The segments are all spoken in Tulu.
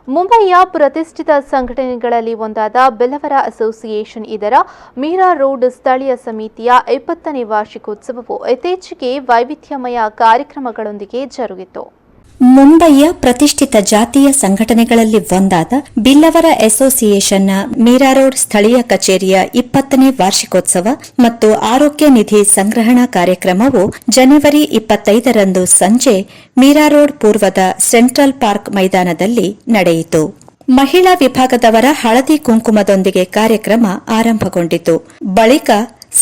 ಮುಂಬಯಿಯ ಪ್ರತಿಷ್ಠಿತ ಸಂಘಟನೆಗಳಲ್ಲಿ ಒಂದಾದ ಬಿಲ್ಲವರ ಅಸೋಸಿಯೇಷನ್ ಇದರ ಮೀರಾ ರೋಡ್ ಸ್ಥಳೀಯ ಸಮಿತಿಯ 20ನೇ ವಾರ್ಷಿಕೋತ್ಸವವು ಇತ್ತೀಚೆಗೆ ವೈವಿಧ್ಯಮಯ ಕಾರ್ಯಕ್ರಮಗಳೊಂದಿಗೆ ಜರುಗಿತು. ಮುಂಬಯಿಯ ಪ್ರತಿಷ್ಠಿತ ಜಾತೀಯ ಸಂಘಟನೆಗಳಲ್ಲಿ ಒಂದಾದ ಬಿಲ್ಲವರ ಅಸೋಸಿಯೇಷನ್ನ ಮೀರಾ ರೋಡ್ ಸ್ಥಳೀಯ ಕಚೇರಿಯ 20ನೇ ವಾರ್ಷಿಕೋತ್ಸವ ಮತ್ತು ಆರೋಗ್ಯ ನಿಧಿ ಸಂಗ್ರಹಣಾ ಕಾರ್ಯಕ್ರಮವು ಜನವರಿ 25ರಂದು ಸಂಜೆ ಮೀರಾ ರೋಡ್ ಪೂರ್ವದ ಸೆಂಟ್ರಲ್ ಪಾರ್ಕ್ ಮೈದಾನದಲ್ಲಿ ನಡೆಯಿತು. ಮಹಿಳಾ ವಿಭಾಗದವರ ಹಳದಿ ಕುಂಕುಮದೊಂದಿಗೆ ಕಾರ್ಯಕ್ರಮ ಆರಂಭಗೊಂಡಿತು. ಬಳಿಕ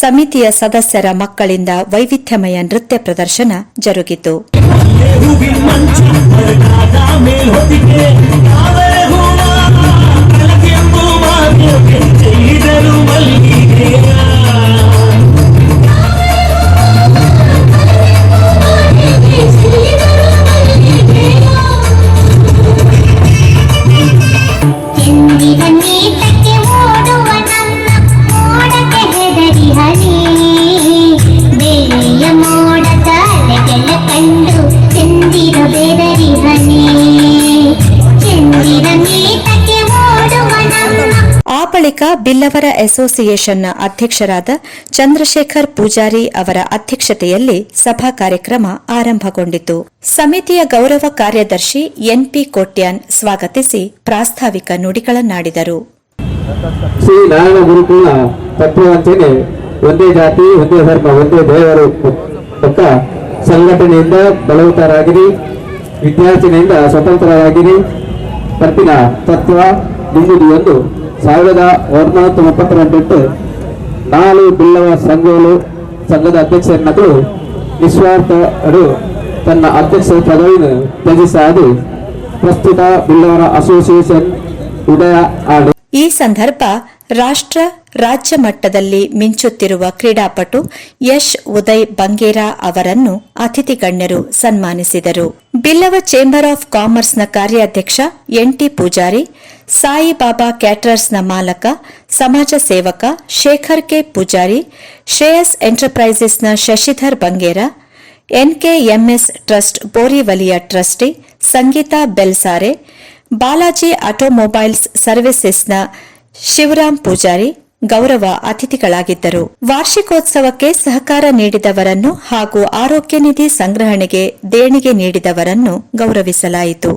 ಸಮಿತಿಯ ಸದಸ್ಯರ ಮಕ್ಕಳಿಂದ ವೈವಿಧ್ಯಮಯ ನೃತ್ಯ ಪ್ರದರ್ಶನ ಜರುಗಿತು. ಹೂವಿನ ಮಂಚ ಬರಗಾದ ಮೇಲ್ಹೊತ್ತಿಗೆ ತಾವರೆ ಹೂವ ತಲಕೆಂಬು ಮಾರ್ಗೋಕೆ ಚೆಲ್ಲಿದರು ಮಲ್ಲಿಗೆಯ. ಚಂದಿರ ನೀಟಕ್ಕೆ ಓಡುವ ನಮ್ಮ ಮೋಡಕ್ಕೆ ಹೆದರಿ ಹನಿ, ಬೇಳೆಯ ಮೋಡದ ಅಲೆಗಳ ಕಂಡು ಚಂದಿರ ಬೆದರಿ ಹನಿ. ಚಂದಿರ ನೀಟಕ್ಕೆ ಓಡುವ ನಮ್ಮ ಆ ಬಳಿಕ ಬಿಲ್ಲವರ ಅಸೋಸಿಯೇಷನ್ನ ಅಧ್ಯಕ್ಷರಾದ ಚಂದ್ರಶೇಖರ್ ಪೂಜಾರಿ ಅವರ ಅಧ್ಯಕ್ಷತೆಯಲ್ಲಿ ಸಭಾ ಕಾರ್ಯಕ್ರಮ ಆರಂಭಗೊಂಡಿತು. ಸಮಿತಿಯ ಗೌರವ ಕಾರ್ಯದರ್ಶಿ ಎನ್ಪಿ ಕೋಟ್ಯಾನ್ ಸ್ವಾಗತಿಸಿ ಪ್ರಾಸ್ತಾವಿಕ ನುಡಿಗಳನ್ನಾಡಿದರು. ಶ್ರೀ ನಾರಾಯಣ ಗುರುಕುಲ ತತ್ವವಂಚನೆ, ಒಂದೇ ಜಾತಿ, ಒಂದೇ ಧರ್ಮ, ಒಂದೇ ದೇವರು ಅಂತ ಸಂಘಟನೆಯಿಂದ ಬಲವಂತರಾಗಿರಿ, ವಿದ್ಯಾರ್ಜನೆಯಿಂದ ಸ್ವತಂತ್ರರಾಗಿರಿ ಪಂಪಿನ ತತ್ವ ನಿಮ್ಮದು ಒಂದು 1932 ನಾಲು ಬಿಲ್ಲವ ಸಂಘಗಳು ಸಂಘದ ಅಧ್ಯಕ್ಷರನ್ನಗಳು ನಿಸ್ವಾರ್ಥರು ತನ್ನ ಅಧ್ಯಕ್ಷ ಪದವಿಯನ್ನು ತ್ಯಜಿಸಾದು ಪ್ರಸ್ತುತ ಬಿಲ್ಲವರ ಅಸೋಸಿಯೇಷನ್ ಉದಯ ಆಡು. ಈ ಸಂದರ್ಭ ರಾಷ್ಟ್ರ, ರಾಜ್ಯ ಮಟ್ಟದಲ್ಲಿ ಮಿಂಚುತ್ತಿರುವ ಕ್ರೀಡಾಪಟು ಯಶ್ ಉದಯ್ ಬಂಗೇರಾ ಅವರನ್ನು ಅತಿಥಿ ಗಣ್ಯರು ಸನ್ಮಾನಿಸಿದರು. ಬಿಲ್ಲವ ಚೇಂಬರ್ ಆಫ್ ಕಾಮರ್ಸ್ನ ಕಾರ್ಯಾಧ್ಯಕ್ಷ ಎನ್ಟಿ ಪೂಜಾರಿ, ಸಾಯಿಬಾಬಾ ಕ್ಯಾಟರರ್ಸ್ನ ಮಾಲಕ, ಸಮಾಜ ಸೇವಕ ಶೇಖರ್ ಕೆ ಪೂಜಾರಿ, ಶ್ರೇಯಸ್ ಎಂಟರ್ಪ್ರೈಸಸ್ನ ಶಶಿಧರ್ ಬಂಗೇರಾ, ಎನ್ಕೆಎಂಎಸ್ ಟ್ರಸ್ಟ್ ಬೋರಿವಲಿಯ ಟ್ರಸ್ಟಿ ಸಂಗೀತಾ ಬೆಲ್ಸಾರೆ, ಬಾಲಾಜಿ ಆಟೋಮೊಬೈಲ್ಸ್ ಸರ್ವಿಸಸ್ನ ಶಿವರಾಮ್ ಪೂಜಾರಿ ಗೌರವ ಅತಿಥಿಗಳಾಗಿದ್ದರು. ವಾರ್ಷಿಕೋತ್ಸವಕ್ಕೆ ಸಹಕಾರ ನೀಡಿದವರನ್ನು ಹಾಗೂ ಆರೋಗ್ಯ ನಿಧಿ ಸಂಗ್ರಹಣೆಗೆ ದೇಣಿಗೆ ನೀಡಿದವರನ್ನು ಗೌರವಿಸಲಾಯಿತು.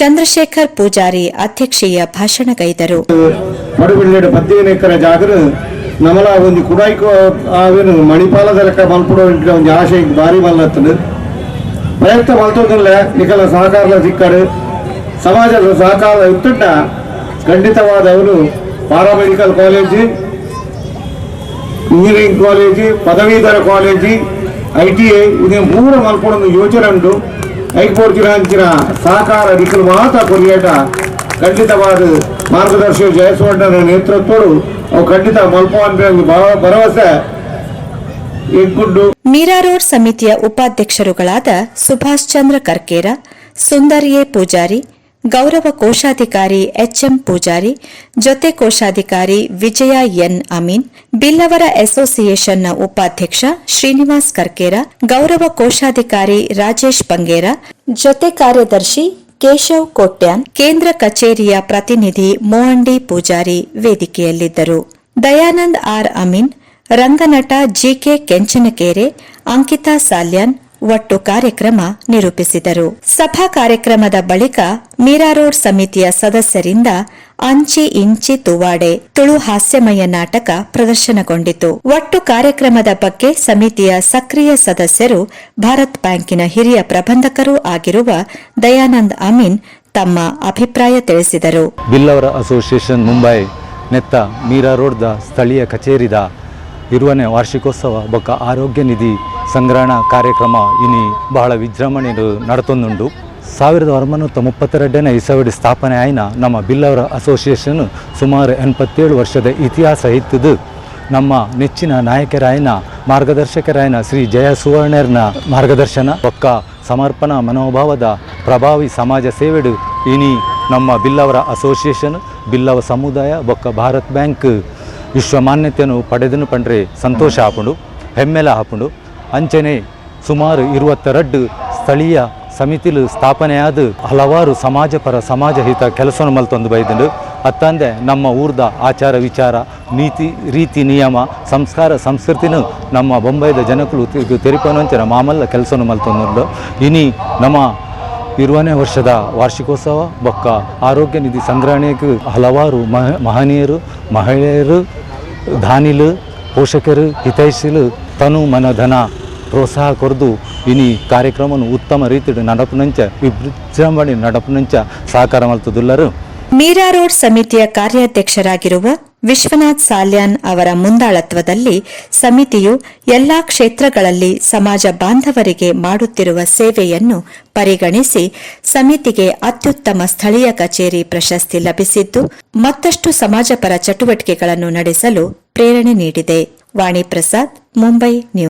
ಚಂದ್ರಶೇಖರ್ ಪೂಜಾರಿ ಅಧ್ಯಕ್ಷೀಯ ಭಾಷಣಗೈದರು. ಪಡುಬಿಲ್ಲೆಡ್ 15 ಎಕರೆ ಜಾಗನು ನಮಲ ಒಂಜಿ ಕುಡಾಯ್ಕೋ ಆವೇನು ಮಣಿಪಾಲದ ಲೆಕ್ಕ ಮಲ್ಪುಡು ಒಂಜಿ ಆಶೆ ಭಾರಿ ಮಲ್ಲತ್ತನು. ಪ್ರಯತ್ನ ಮಲ್ತೊಂದುಲ್ಲೆ. ನಿಕಲ ಸಹಕಾರಲ ಸಿಕ್ಕಡು, ಸಮಾಜದ ಸಹಕಾರ ಇತ್ತುಂಡ ಖಂಡಿತವಾದ ಅವನು paramedical college, engineering college, ಪದವೀಧರ college, ITI ಇದು ಮೂರು ಮಲ್ಪೊಡೊಂದು ಯೋಚನೆ ಉಂಟು. ಐಕೋರ್ಜಿನ ಸಹಕಾರ ನಿಕಲು ಮಾತ ಕೊರಿಯಟ ಖಂಡಿತವಾದ ಮಾರ್ಗದರ್ಶಿ ಜಯಸುವಣ್ಣನ ನೇತೃತ್ವಡು ಅವು ಖಂಡಿತ ಮಲ್ಪ ಭರವಸೆ ಎಂಕುಂಡು. ಮೀರಾ ರೋಡ್ ಸಮಿತಿಯ ಉಪಾಧ್ಯಕ್ಷರುಗಳಾದ ಸುಭಾಷ್ ಚಂದ್ರ ಕರ್ಕೇರ, ಸುಂದರ್ ಎ ಪೂಜಾರಿ, ಗೌರವ ಕೋಶಾಧಿಕಾರಿ ಎಚ್ಎಂ ಪೂಜಾರಿ, ಜೊತೆ ಕೋಶಾಧಿಕಾರಿ ವಿಜಯ ಎನ್ ಅಮೀನ್, ಬಿಲ್ಲವರ ಅಸೋಸಿಯೇಷನ್ನ ಉಪಾಧ್ಯಕ್ಷ ಶ್ರೀನಿವಾಸ್ ಕರ್ಕೇರ, ಗೌರವ ಕೋಶಾಧಿಕಾರಿ ರಾಜೇಶ್ ಬಂಗೇರ, ಜೊತೆ ಕಾರ್ಯದರ್ಶಿ ಕೇಶವ್ ಕೋಟ್ಯಾನ್, ಕೇಂದ್ರ ಕಚೇರಿಯ ಪ್ರತಿನಿಧಿ ಮೋಂಡಿ ಪೂಜಾರಿ ವೇದಿಕೆಯಲ್ಲಿದ್ದರು. ದಯಾನಂದ್ ಆರ್ ಅಮೀನ್, ರಂಗನಟ ಜಿಕೆ ಕೆಂಚನಕೆರೆ, ಅಂಕಿತಾ ಸಾಲ್ಯಾನ್ ಒಟ್ಟು ಕಾರ್ಯಕ್ರಮ ನಿರೂಪಿಸಿದರು. ಸಭಾ ಕಾರ್ಯಕ್ರಮದ ಬಳಿಕ ಮೀರಾ ರೋಡ್ ಸಮಿತಿಯ ಸದಸ್ಯರಿಂದ ಅಂಚಿ ಇಂಚಿ ತುವಾಡೆ ತುಳು ಹಾಸ್ಯಮಯ ನಾಟಕ ಪ್ರದರ್ಶನಗೊಂಡಿತು. ಒಟ್ಟು ಕಾರ್ಯಕ್ರಮದ ಬಗ್ಗೆ ಸಮಿತಿಯ ಸಕ್ರಿಯ ಸದಸ್ಯರು, ಭಾರತ್ ಬ್ಯಾಂಕಿನ ಹಿರಿಯ ಪ್ರಬಂಧಕರೂ ಆಗಿರುವ ದಯಾನಂದ್ ಅಮೀನ್ ತಮ್ಮ ಅಭಿಪ್ರಾಯ ತಿಳಿಸಿದರು. ಬಿಲ್ಲವರ ಅಸೋಸಿಯೇಷನ್ ಮುಂಬೈ ನೆತ್ತ ಮೀರಾ ರೋಡ್ದ ಸ್ಥಳೀಯ ಕಚೇರಿದ 20ನೇ ವಾರ್ಷಿಕೋತ್ಸವ ಬೊಕ್ಕ ಆರೋಗ್ಯ ನಿಧಿ ಸಂಗ್ರಹಣಾ ಕಾರ್ಯಕ್ರಮ ಇನಿ ಬಹಳ ವಿಜೃಂಭಣೆ ನಡತೊಂದುಂಡು. 1932ನೇ ಇಸವಿಡ್ ಸ್ಥಾಪನೆ ಆಯಿನ ನಮ್ಮ ಬಿಲ್ಲವರ ಅಸೋಸಿಯೇಷನ್ ಸುಮಾರು 87 ವರ್ಷದ ಇತಿಹಾಸ ಇತ್ತದು. ನಮ್ಮ ನೆಚ್ಚಿನ ನಾಯಕರಾಯನ, ಮಾರ್ಗದರ್ಶಕರಾಯನ ಶ್ರೀ ಜಯ ಸುವರ್ಣರ್ನ ಮಾರ್ಗದರ್ಶನ ಬೊಕ್ಕ ಸಮರ್ಪಣಾ ಮನೋಭಾವದ ಪ್ರಭಾವಿ ಸಮಾಜ ಸೇವೆಡು ಇನಿ ನಮ್ಮ ಬಿಲ್ಲವರ ಅಸೋಸಿಯೇಷನ್, ಬಿಲ್ಲವ ಸಮುದಾಯ ಬೊಕ್ಕ ಭಾರತ್ ಬ್ಯಾಂಕ್ ವಿಶ್ವಮಾನ್ಯತೆಯನ್ನು ಪಡೆದನು ಪಂಡ್ರೆ ಸಂತೋಷ ಆಪುಂಡು, ಹೆಮ್ಮೆಲ ಆಪುಂಡು. ಅಂಚನೆ ಸುಮಾರು 22 ಸ್ಥಳೀಯ ಸಮಿತಿಲು ಸ್ಥಾಪನೆಯಾದ ಹಲವಾರು ಸಮಾಜಪರ ಸಮಾಜ ಹಿತ ಕೆಲಸವನ್ನು ಮಲ್ತೊಂದು ಬೈದುಂಡು. ಅತ್ತಂದೆ ನಮ್ಮ ಊರ್ದ ಆಚಾರ ವಿಚಾರ, ನೀತಿ ರೀತಿ ನಿಯಮ, ಸಂಸ್ಕಾರ ಸಂಸ್ಕೃತಿನೂ ನಮ್ಮ ಬೊಂಬೈದ ಜನಕುಲು ತೆರಿಪನಂಚನ ಮಾಮಲ್ಲ ಕೆಲಸವನ್ನು ಮಲ್ತೊಂದುಂಡು. ಇನಿ ನಮ್ಮ 20ನೇ ವರ್ಷದ ವಾರ್ಷಿಕೋತ್ಸವ ಬೊಕ್ಕ ಆರೋಗ್ಯ ನಿಧಿ ಸಂಗ್ರಹಣೆಗೆ ಹಲವಾರು ಮಹನೀಯರು, ಮಹಿಳೆಯರು, ದಾನಿಲು, ಪೋಷಕರು, ಹಿತೈಷಿಲು ತನು ಮನ ಧನ ಪ್ರೋತ್ಸಾಹ ಕೊರ್ದು ಇನಿ ಕಾರ್ಯಕ್ರಮವನ್ನು ಉತ್ತಮ ರೀತಿಯಲ್ಲಿ ನಡಪುನಂಚ ವಿಜೃಂಭಣೆ ನಡಪುನಂಚ ಸಹಕಾರ ಮಲ್ತದುಲ್ಲರು. ಮೀರಾ ರೋಡ್ ಸಮಿತಿಯ ಕಾರ್ಯಾಧ್ಯಕ್ಷರಾಗಿರುವ ವಿಶ್ವನಾಥ್ ಸಾಲ್ಯಾನ್ ಅವರ ಮುಂದಾಳತ್ವದಲ್ಲಿ ಸಮಿತಿಯು ಎಲ್ಲಾ ಕ್ಷೇತ್ರಗಳಲ್ಲಿ ಸಮಾಜ ಬಾಂಧವರಿಗೆ ಮಾಡುತ್ತಿರುವ ಸೇವೆಯನ್ನು ಪರಿಗಣಿಸಿ ಸಮಿತಿಗೆ ಅತ್ಯುತ್ತಮ ಸ್ಥಳೀಯ ಕಚೇರಿ ಪ್ರಶಸ್ತಿ ಲಭಿಸಿದ್ದು, ಮತ್ತಷ್ಟು ಸಮಾಜಪರ ಚಟುವಟಿಕೆಗಳನ್ನು ನಡೆಸಲು ಪ್ರೇರಣೆ ನೀಡಿದೆ. ವಾಣಿ ಪ್ರಸಾದ್, ಮುಂಬೈ ನ್ಯೂಸ್.